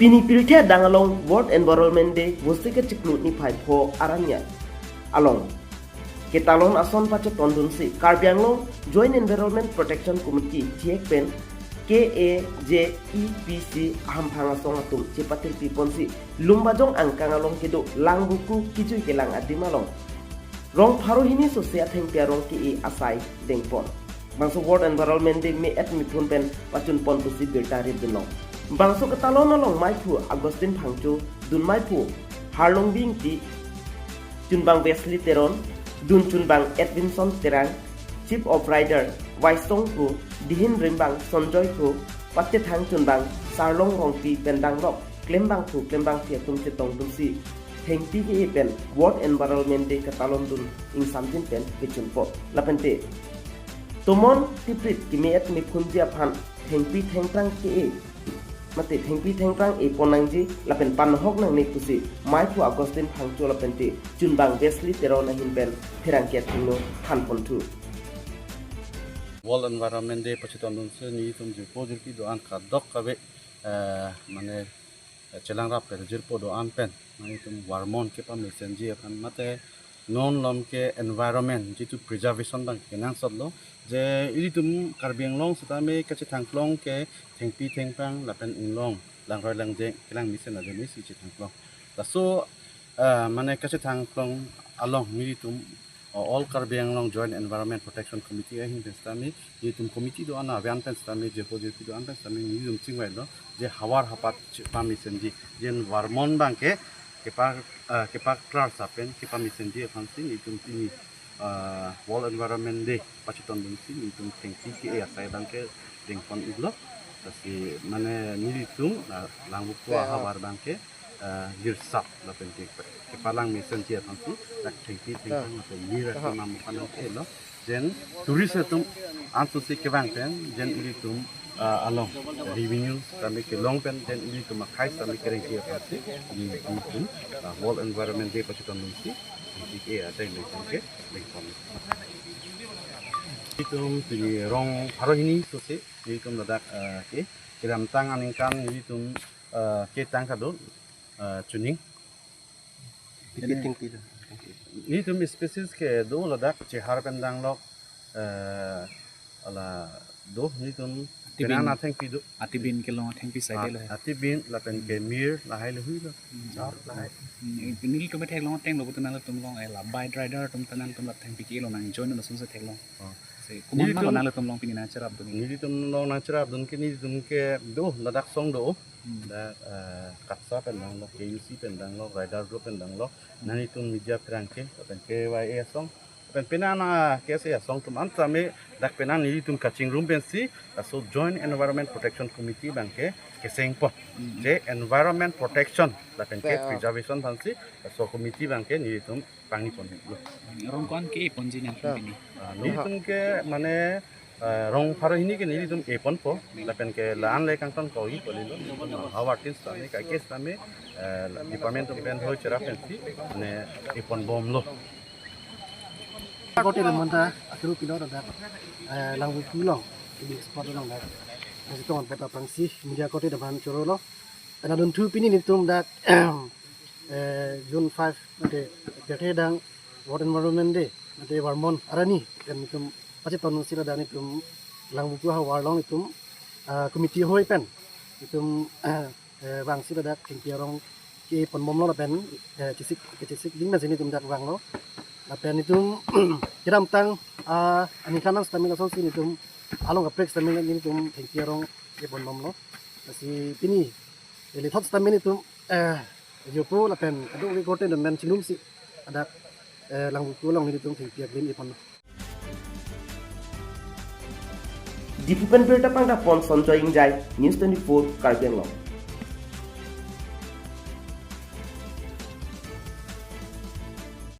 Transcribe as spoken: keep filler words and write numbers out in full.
Pini pirthe adang along World Environment Day Vosik achiklo niphai pho arni along ketalon ason pachetondunsi Karbi Anglong Joint Environment Protection Committee, GEPC, pen K A J E P C ahamphang asong atum chepatirpi ponsi Lumbajong angkang along kedo Langvoku kijui kelang adim along rong pharo hini sose athengpi arong ke-e asai dengpon. Bangso World Environment Day me-et mephun pen pachunpon pusi birta rit dunlong. Bangso ketalon along maiphu Augustine Phangcho, dun maiphu Harlongbi Ingti, chunbang Wesley Teron, dun chunbang Edwinson Terang, Chief of Rider Waisong Kro, dihin rimbang Sonjoy Kro, pachethang chunbang Sarlong Rongpi pen danglok klembangphu klembangphi atum chetongdunsi thengpi ke-e pen World Environment Day ketalondun ingsamjin pen kechunpo. Lapente tomon tiprit keme-et mephunji aphan thengpi thengphrang ke-e mate thengpi thengphrang epon nangji lapen panhok nangne pusi maiphu Augustine Phangcho lapente chunbang Wesley Teron ahin pen pherangke athengno thanponthu. World Environment Day pachetondunsi nelitum jirpo jirpi do-an kadokave, eh, mane, eh, chelangrap pen jirpo do-an pen nanglitum varmon kepamesenji aphan mate non lom ke environment jitu preservation abang kenangsotlo, je ilitum Karbi Anglong setame kachethangklong ke thengpi thengphrang lapen inglong langroi langjeng kelangmesen ajoinesi chethangklong. Laso, eh, mane kachethangklong along nelitum, uh, All Karbi Anglong Joint Environment Protection Committee ahin pen setame, nelitum committee do-an avian pen setame, jirpo jirpi do-an pen setame, nelitum chingvailo, je havar hapat chepamesenji, je varmon abangke kepa, uh, kepaklar sa pen kepamesenji aphansi nelitum pini, uh, World Environment Day pachetondunsi nelitum thengpi ke-e asai abangke dengpon-iklo. Lasi mane nelitum, uh, Langvoku ahavar abangke, eh, girsap lapen ke kepalangmesenji aphansi dak thengpi thengphrang lapen mir atum amokhan ke-elo. Jen tourist atum ansose kevang pen jen ilitum, eh, along revenue setame kelong pen jen ilitum akhei setame kerengsi aphansi nelitum, eh, World Environment Day pachetondunsi thengpi ke-e asai nelitum ke dengpon. Ilitum pini rong pharo hini sose nelitum ladak, eh, ke kedamtang aningkan nelitum, eh, ketang kado, eh, chuning. Pipit thengpi do. Nelitum species kedo ladak chehar pen danglok, eh, ala do nelitum atibin, penang athengpi do. Atibin kelong athengpi sai, ah, delo hai. Atibin lapen ke mir lahai lehui lo. Hmm. Lahai. Hmm, nelitum theklong ateng lo putu nangtum long, eh, la bike rider atum ta nangtum la thengpi ke-e lo nang join na sunse theklong. Oh. Se, komat nelitum, ma lo nangtum long pini nangcherapdun? Nelitum long nangcherapdun ke nelitum kedo ladak song do. Hmm. Dak, eh, KATSA pen danglok, K U C pen danglok, rider group pen danglok. Hmm. Nanglitum media pherangke, lapen K Y A asong, lapen penang K S A asong atum an setame dak penang nelitum kachingrum pensi laso Joint Environment Protection Committee abangke kesengpon. Hmm. Je environment protection lapen ke, ya, preservation aphansi laso committee abangke nelitum pangni pon lo. Rong ko-an ke-e ponji nangtum pini? Ah, nelitum ke mane, ah, rong pharo hini ke nelitum e ponpo, lapen ke la-an le kangton ko-i polilo, havar tin setame, kaike setame, eh, department atum pen hoi cherap pensi, mane e ponbomlo. Kote lo manta, akhiru pilo dak, eh, Langvoku along, ini spot along dak. Nasi tongan pota pangsi, media kote depan chorolo. Pen adunthu pini nelitum dak, eh, June five, mate, pirthe adang World Environment Day, mate, varmon arni, pen nelitum pachetondunsi ladak nelitum Langvoku ahavar along nelitum, ah, committee hoi pen nelitum, eh, vangsi ladak thengpi arong ke-e ponbomlo lapen, eh, chesik, kechesik ding pensi nelitum dak vanglo. Lapen nelitum kedamtang, ah, aningkan setame lasonsi nelitum along kaprek setame nelitum thengpi arong ke-e ponbomlo. Lasi pini, eh, lethot setame nelitum, eh, jirpo lapen adu ke kote domen chinglumsi ladak, eh, Langvoku along nelitum thengpi aklim e ponlo. Diphu pen birta pangdapon Sonjoy Ingjai, News twenty-four, Karbi Anglong.